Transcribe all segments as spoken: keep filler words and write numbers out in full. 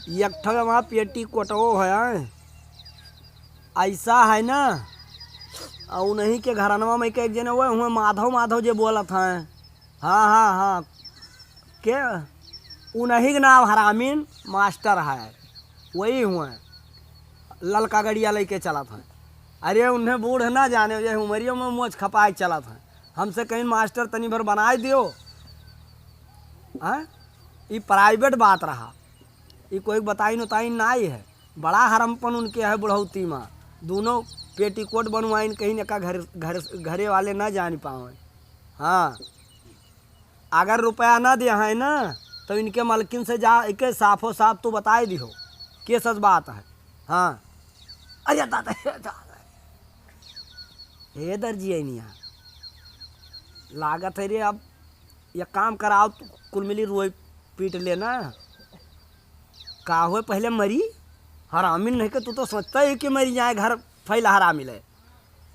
एक ठो वहाँ पेटी कोटवो है, ऐसा है ना। और उन्हीं के घरनवा में के एक जने हुए, हुए माधव, माधव जे बोलत हैं। हाँ, हाँ, हाँ। के? उन्हीं के नाम हरामीन मास्टर है, वही हुए। ललका गड़िया लेके चलत हैं। अरे, उन्हें बूढ़ ना जाने, ये उमरियों में मोछ खपाए चलत हैं। हमसे कहीं, "मास्टर, तनी भर बनाए दियो।" हाँ? ई प्राइवेट बात रहा, ई कोई बताइन उताइन नाई है। बड़ा हरमपन उनके है बुढ़ौती मा। दोनों पेटीकोट बनवाइन, कहीं एका घर, घर, घरे वाले ना जान पावे। हाँ, अगर रुपया ना दे है ना, तो इनके मलकिन से जा के साफो साफ तू बताए दिहो, के सच बात है। हाँ, अरे दादा, अरे दादा, हे दर्जी अइनिया, लागत है रे, अब ये काम कराओ, तू कुल मिली रोई पीट लेना। का होए पहले मरी? हरामी नहीं के, तू तो सोचता है कि मरी जाए, घर फैला हरामी ले।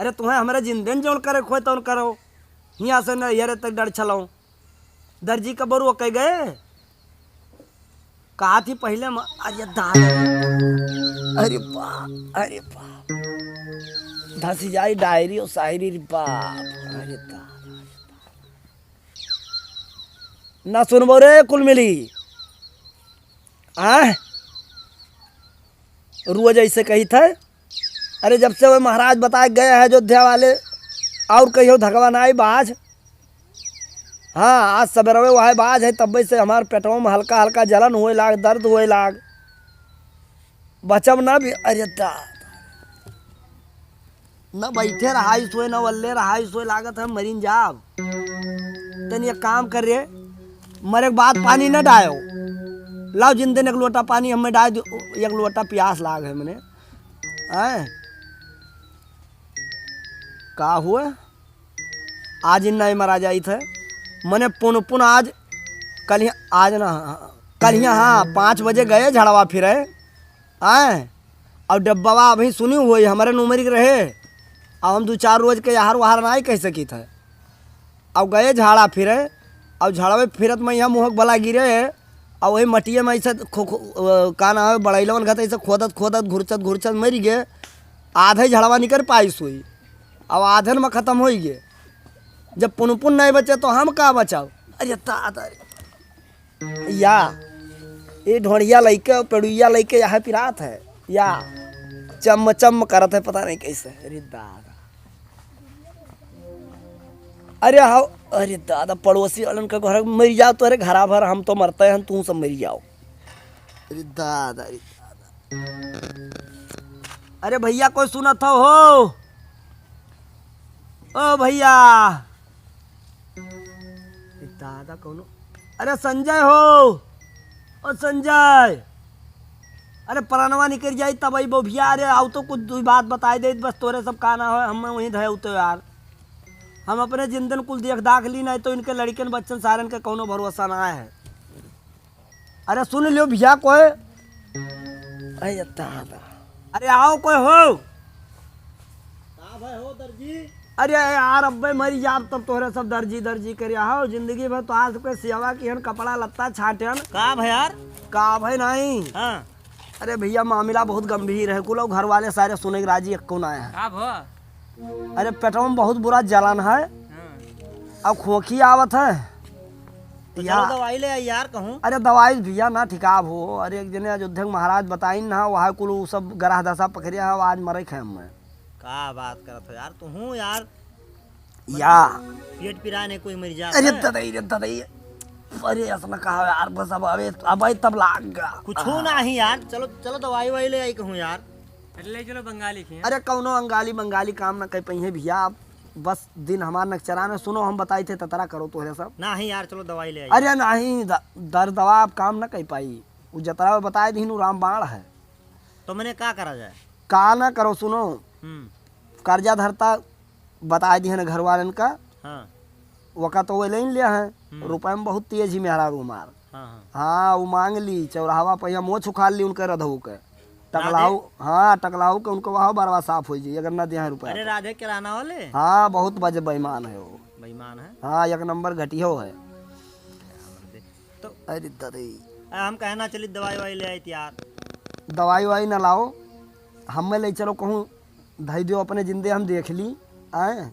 अरे तुम्हें हमारे जिंदे न जौन करे खोए तौन करो, हियाँ से नैहरे तक डर छलो। दर्जी का बरुआ कह गए, कहा थी पहले म-, अरे दादा, अरे बाप, अरे बाप, धसी जाई डायरी और शायरी रे बाप, अरे दादा, अरे बाप। ना सुनबो रे कुल मिली, आ? रोज ऐसे कही थे। अरे जब से वो महाराज बताए गए हैं अयोध्या वाले, और कहियो धगवा ना आई बाज। हाँ, आज सबेरवे वह बाज है, तब से हमार पेटवा में हल्का हल्का जलन होए लाग, दर्द होए लाग। बचब ना भी, अरे दा, न बैठे रहाई सोए, न वल्ले रहाई सोए, लागत है मरिन जाब। तनी एक काम कर रे, मरे के बाद पानी न डायो, लाओ जिंदे ने एक लोटा पानी हमें डाय दो, एक लोटा प्यास लाग है मने। हैं? का हुआ? आज इन नहीं मरा जाइत है। मने पुन पुन आज, कल ही, आज ना, कल ही, हाँ, पाँच बजे गए झड़वा फिरे, आए, और डब्बवा अभी सुनी हुई हमरे नूमरी के रहे, अब हम दो चार रोज के यार वहार ना कह सकी थे। अब गए झाड़ा फिरे, और झाड़वे फिरत में यहाँ मुँह के बला गिरे, और वही मटिए में ऐसे खो-, खो-, अ, का नाम है, बड़ैलवन घत ऐसे खोदत खोदत, घुरचत घुरचत मरी गए। आधे झड़वा निकर पाइस हुई, अब आधन में खत्म होई गए। जब पुनपुन नहीं बचे तो हम का बचाओ? अरे दादा रे। या, ये ढोढ़िया लइके, पेड़ुइया लइके यहाँ पिरात है। या, चम चम करत है, पता नहीं कैसे। अरे दादा। अरे हाओ, अरे दादा, पड़ोसी वालन का घर मर जाओ तो, अरे घरा भर हम तो मरते हैं, तू सब मर जाओ। अरे दादा, अरे दादा। अरे भैया, कोई सुनत हो, हो? ओ भैया। ए दादा, कौनो, अरे संजय हो, ओ संजय, अरे प्राणवा निकल जाई तब अइबो भैया। अरे आओ तो कुछ दुई बात बताई दे, बस तोरे सब का ना हो, हम वहीं धए उतो यार। हम अपने जिंदन कुल देख दाख ली, नहीं तो इनके लड़कन बच्चन सारन के कौनो भरोसा ना है। अरे सुन लियो भैया कोई। अरे दादा। अरे आओ कोई हो। का भाई हो दर्जी? अरे यार अब्बे मरी जाब तब तोहरे सब दर्जी दर्जी करे हो। जिंदगी भर तो आज के सेवा किहन, कपड़ा लत्ता छाटन। का भाई यार? का भाई नहीं। हाँ। अरे भैया मामला बहुत गंभीर है, कुल घर वाले सारे सुने के राजी एक्को ना है। का भो? अरे पेटवा में बहुत बुरा जलन है। हाँ। अब खोखी आवत है। तो या- चलो दवाई ले आई यार कहूँ। अरे दवाई भैया ना ठिकाब हो। अरे एक जने अयोध्या के महाराज बताइन ना, वहाँ कुल उ सब ग्रह दशा पकड़े है, आज मरे खे हमें। का बात करत हो यार, तू हूँ यार। या। पेट पिराने कोई मर जात अरे है। ददई, रे ददई। अरे असला कहा यार, बस अब अबे, अबे तब लाग गा। कुछ हो ना ही यार, चलो, चलो दवाई वाई ले आई कहूँ यार। अरे ले चलो बंगाली के यहाँ। अरे कौनो अंगाली मंगाली काम ना कर पाई है भैया, आप बस दिन हमार नकचरा में सुनो, हम बताई थे ततरा करो तोहरे सब। नहीं यार, चलो दवाई ले आई। अरे नहीं, द-, दर दवा आप काम ना कर पाई। उ जतरा में बताए दीन, उ रामबाण है। तो मैंने का करा जाए? का ना करो, सुनो। हम्म। कर्जा धरता बताए दिहन घर वालन का। हाँ। वका तो वो लेन लिया है। हम्म। रुपया में बहुत तेज ही मेहरारू मार। हाँ, हाँ। हाँ, वो मांग ली, चौराहवा पर यहाँ मोछ उखाड़ ली उनके रधऊ के। ना दे? टकलाऊ, हाँ, टकलाऊ के उनको वहाँ बरवा साफ हो जाई, अगर ना दिया है रुपया अरे तो। राधे किराना वाले? हाँ, बहुत बजे बेईमान है वो। बेईमान है? हाँ, एक नंबर घटियो है। तो अरे ददई। आ, हम कहे ना चली दवाई वाई ले आई यार। दवाई वाई ना लाओ, हमें ले चलो कहूँ धई दियो अपने जिंदे, हम देख ली, आए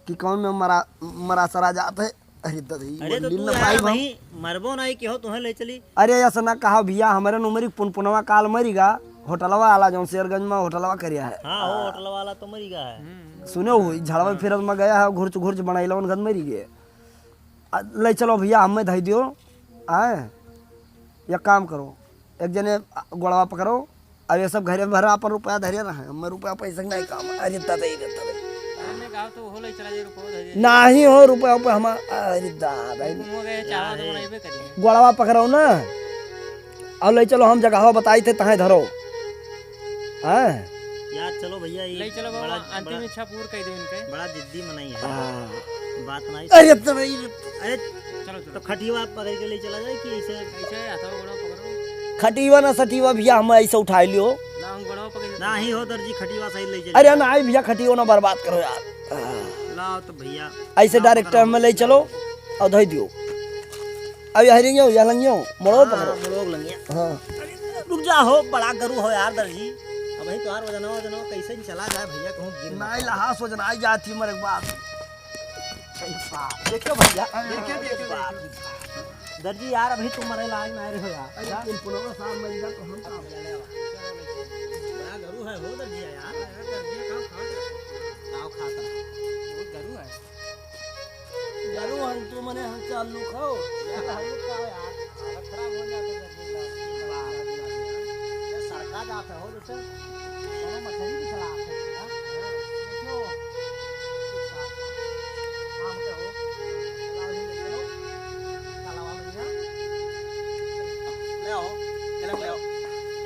कि कौन में मरा, मरा सरा जात है। अरे ददई, अरे तो तू यार भाई मरबो नहीं कि हो, तुम्हें ले चली। अरे ऐसा ना कहा भैया, हमारे नुमरी पुनपुनवा काल मरी गा, होटलवा आला जौन शेरगंज में होटलवा करिया है। हाँ, हो होटलवा वाला तो मरी गा है। सुने हो, ई झड़वा फिरत में गया है, घुरच घुरच बनाई लवन घर मरी गए। आ, ले चलो भैया, हमें धई दियो। आए, एक काम करो, एक जने गोड़वा पकड़ो, अब ये सब घरे में भरा, अपन रुपया धरे रहे, हमें रुपया पैसा के नहीं काम। अरे ततई रे ततई। अरे मैं कहा तो हो ले चला जाए, रुपया धरे। नाही हो रुपया पे हम, अरे दादा। तुम हो गए, चाहवा तो बनाइबे करिए। गोड़वा पकड़ो ना, और ले चलो, हम जगह बताई थे, तहें धरो। हाँ? यार चलो भैया, ये ले चलो बाबा, बड़ा, अंतिम बड़ा, इच्छा पूर्ण कर दो इनके। बड़ा जिद्दी मनई है। हाँ। बात नहीं। अरे तो भाई, अरे चलो, चलो। तो खटिया पकड़ के ले चला जाए कि ऐसे? ऐसे हाथों गोड़ों पकड़ो। खटिया ना सटिया भैया, हम ऐसे उठा लियो। ना, हम गोड़ों पकड़ के ना ही हो दर्जी, खटिया सही ले चले। अरे ना, आई भैया, खटिया ना बर्बाद करो यार। लाओ तो भैया, ऐसे लाओ direct पकड़ो। हमें ले चलो और धई दियो। अब यहाँ लंगियो, यहाँ लंगियो, मोड़ो हाँ, पकड़ो। मोड़ो लंगिया। हाँ। अरे, रुक जा हो, बड़ा गरु हो यार दर्जी। अब ही तोहार वजनवा, वजनवा कैसे चला जाए भैया, कहूँ गिर ना नहीं, पड़े। लहास वजन आई जाती मरे बाप। सही बात। देखियो भैया, अरे, देखियो, देखियो, बाप। देखियो। दर्जी यार, अभी तुम मरे लायक ना रहे हो यार। अरे, जा। पुनपुनवा साहब मर गया तो हम का? बड़ा गरु है हो दर्जी यार। अरे, दर्जी का खात रहा? का खात रहा? बहुत गरु है। यारो, हम तो मने हम चार लोग हो। यार, हम लोग का हो यार? हालत खराब हो जाता है जब ये सड़का जाता हो, जैसे कोनो मछली भी चला आते हैं, हाँ? देखो, काम पे हो, चलाओ, ये ले चलो, चलाओ, ले जाओ। ले आओ, चलो, ले आओ।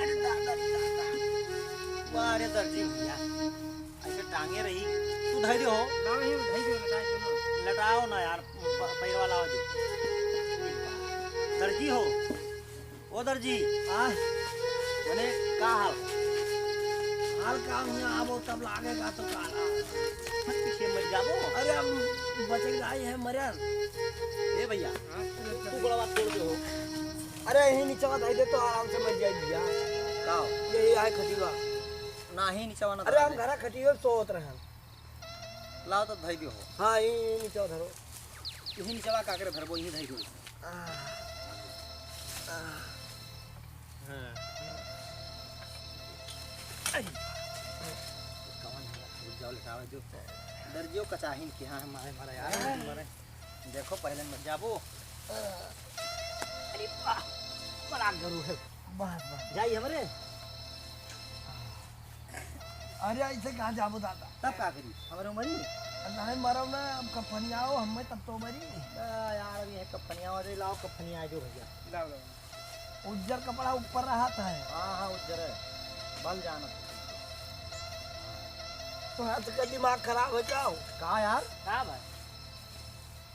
अरे दादा, दादा। वाह रे दर्जी भैया। ऐसे टांगे रही, तू धई दे हो। लाओ, ये धई दे, लटाए दो ना। लटाओ ना यार, प-, पैरवा लाओ जी। दर्जी हो, ओ दर्जी। आ? मने, का हाल? हाल का हुआ, आबो तब लागेगा तो काला। मत पीछे मर जाबो। अरे, हम बचल जाई है मरन। ए भैया, हाँ? तू गोड़वा तोड़ दे हो। अरे, यही नीचे धई दे तो आराम से मर जाई भैया। का हो? यही आए खटिया। नाही, निचवा ना अरे, हम धरे। घरा खटियो सोत रहन। लाओ तो धई दियो हो। हाँ, ई, ई निचवा धरो। इही निचवा का करे धरबो, इही धई दियो। आह, आह। हाँ। आई। कौन है? रुक जाओ, लेटावे दो। दर्जियो कचाहिन कि हाँ, मारे, मारे यार, हाँ। मारे। देखो, पहले मत जाबो। अरे वाह, बड़ा गरु है। बस, बस। जाई हमरे। अरे, ऐसे कहाँ जाबो दादा? तब का करी? हमरे उमरी? नहीं मरब ना, अब कफनियाओ हमें तब तो मरी। आ, यार, अभी है कफनियाओ, अरे लाओ कफनिया दो भैया। लाओ, लाओ। उज्जर कपड़ा ऊपर रहत है। हाँ, हाँ, उज्जर है। भल जाना। तो हाथ का दिमाग खराब है का हो? का यार? का भाई?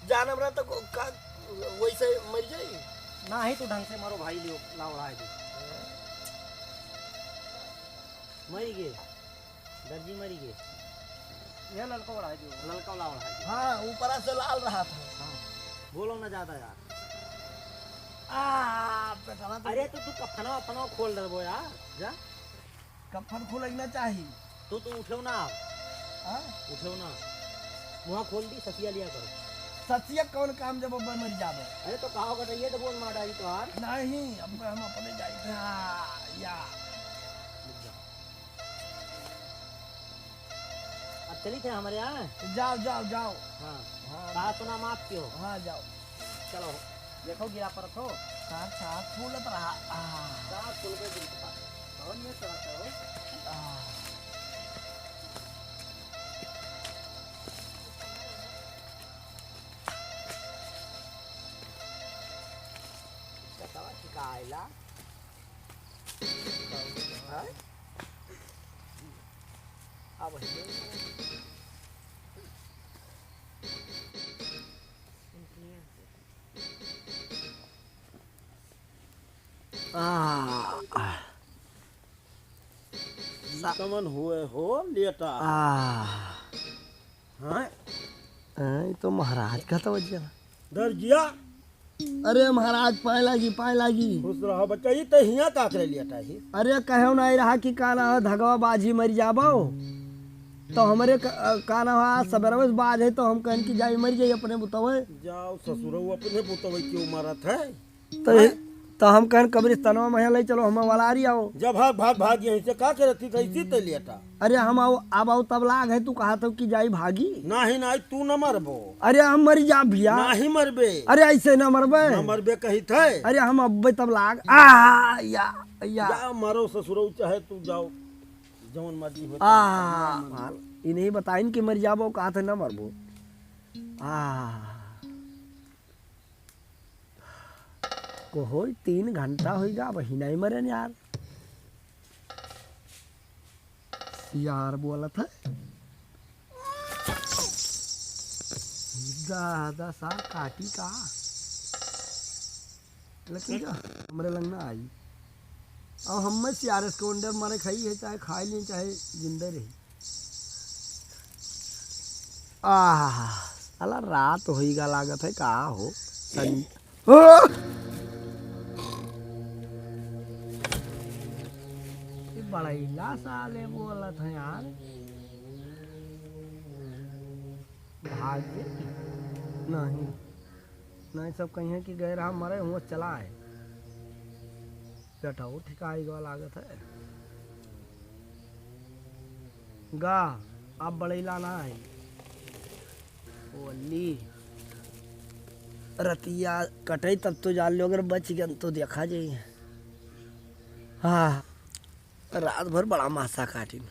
जानब ना तो को-, का, वैसे मर जाई? नाही, तू ढंग से मरो भाई, लियो, ला ओढ़ाए दे। मरी गे, दर्जी मरी गे। ये ललको ओढ़ाए दो। ललका ला ओढ़ाए दे। हाँ, ऊपरा से लाल रहा था। हाँ, बोलो ना ज्यादा यार। आ, पेटवा तो अरे तो तू कफना वफना खोल देबो यार, जा। कफन खोले ना चाही। तू, तू उठेउ ना। हाँ? उठेउ ना। मुँह खोल दी, ससिया लिया करो। ससिया कौन काम जब अब मर जाबे? अरे तो कहा होगा तो ये तो बोल मार डाली तो यार। नहीं, अब हम अपने जाई थे। हाँ, या। अब चली थे हमारे यहाँ। जाओ, जाओ, जाओ। हाँ। हाँ। कहा सुना माफ कियो। हाँ, जाओ। चलो, देखो गिरा परत हो। साथ, साथ फूलत रहा। आह। साथ फूल के दिन का। कौन में चढ़ाता हो? आह। इसका तवा ठिका आइला। हाँ? अब है। आह। ई कमन हुए हो लेटा? आह। हाँ? हाँ, ई तो महाराज का तो वजह। दर्जिया, अरे महाराज, पाए लागी, पाए लागी। खुश रहो बच्चा, ई त हियाँ का करे लिया टाही? अरे कहेउ नाहीं रहा कि का ना हो, धगवा बाझी मरि जाबो। तो हमरे क-, अ, का ना हो, आज सबेरवे से बाझ है, तो हम कहन कि जाई मरि जाई अपने बुतवे। जाओ ससुरऊ, अपने बुतवे क्यों मरत है? तो, हैं? तो हम कहन कब्रिस्तानवा में लइ चलो, हमें वलारी आओ। जा भाग, भाग, भाग, यहीं से का करत ही, इसी ते लिया टा। अरे हम आओ, अब आओ तब लाग है, तू कहत हो कि जाई भागी? नाहीं, नाहीं, तू न मरबो। अरे हम मरि जा भइया। नाहीं मरबे। अरे अइसे न मरबे। न मरबे कहित है। अरे हम अब्बे तब लाग। आ, या, या। जा मरो ससुरऊ, चाहे तू जाओ, जौन मर्जी हो। आ, इन्हीं बताइन कि मरि जाबो, कहत है न मरबो। आ। को होई, तीन घंटा होइगा, अबहीं नाहीं मरेन यार। सियार बोलत है। दादा सा काटी का? लेकिन जा, हमरे लंग ना आई। अब हमें सियार से कौन डर, मरे खाई है, चाहे खाई लें, चाहे जिंदे रही। आह, साला रात होइगा लागत है, का हो? सन-, ओ! ये बड़ैला साले बोलत है यार। भाग गए? नहीं, नहीं, सब कहिए कि गए रहा, मरे हुआ चला है। बेटा, वो ठिकाई गवा लागत है। गा, अब बड़ैला ना है। ओली। रतिया कटई तब तो जान लो, अगर बच गन तो देखा जाई। हाँ, रात भर बड़ा मासा काटिन।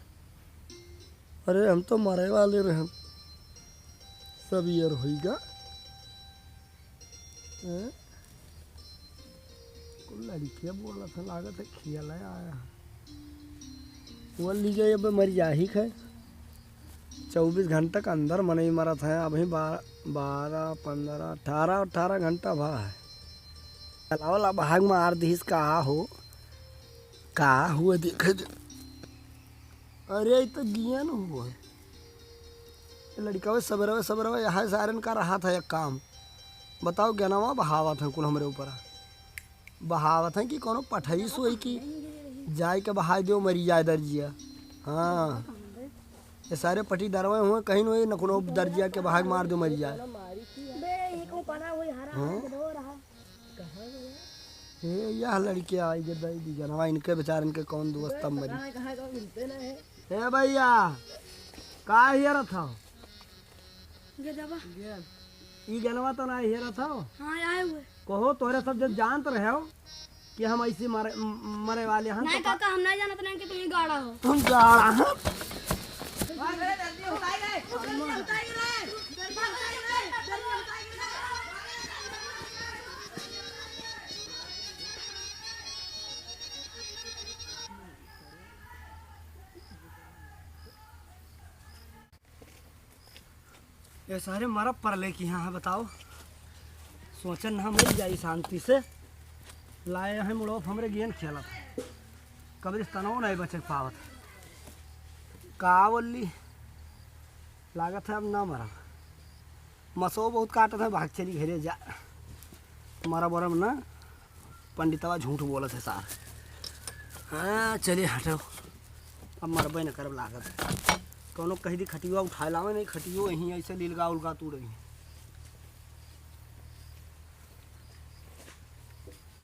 अरे, हम तो मरे वाले रहन। सब यार होइगा। हैं? कुल लड़किया बोलत है, लागत है खियाला आया। वो लीजिए, अब मर जाही है। चउबीस घंटा के अंदर मनई मरत है। अबहीं बा-, बारह, पन्द्रह, अठारह, अठारह घंटा भा है। चलावला भाग मार दिहिस, का हो? का हुआ देखे दे। अरे, ई तो जियन हुआ। ये लड़िकवे सबेरवे, सबेरवे यहाँ सारन का रहा था एक काम। बताओ, गनवा बहावत हैं कुल हमरे ऊपर। बहावत हैं कि कौनो पठई सोई की जाए के बहाय देव, मरी जाए दर्जिया। हाँ, ये सारे पटीदारवे हुए, कहीं न होई, न कोनो दर्जिया के बहाय मार देव, मरी जाए। बे, ये को पना वही हरा हाँ? हरा के धो रहा। ए, यह लड़के आई गे दई दी जनवा, इनके बेचारन के कौन दोस्त तब मरी। कहाँ, कहाँ, कहाँ मिलते ना है। ए भैया, का हेरत हो? गेदवा। ई गेनवा तो ना हेरत हो? हाँ, आए हुए। कहो, तोहरे सब जब जानत रहे हो कि हम ऐसे मरे, म-, मरे वाले हैं, नहीं तो का काका, हम नहीं जानत रहे कि तुम ही गाड़ा हो। हम गाड़ा हैं? ये सारे मरब परले की यहाँ है, बताओ। सोचन ना मर जाई शांति से। लाए हैं मुड़ोप हमरे गेंद खेलत। कब्रिस्तानो नहीं बचे पावत। का बोली? लागत है अब ना मरब। मसो बहुत काटत है, भाग चली घरे जा। मरब वरब ना। पंडितवा झूठ बोलत है सार। हाँ, चले हटो, अब मरबे न करब लागत है। कौनो कह दी खटिया उठाए लावे नहीं, खटियो यहीं ऐसे लिलगा उलगा तू रही।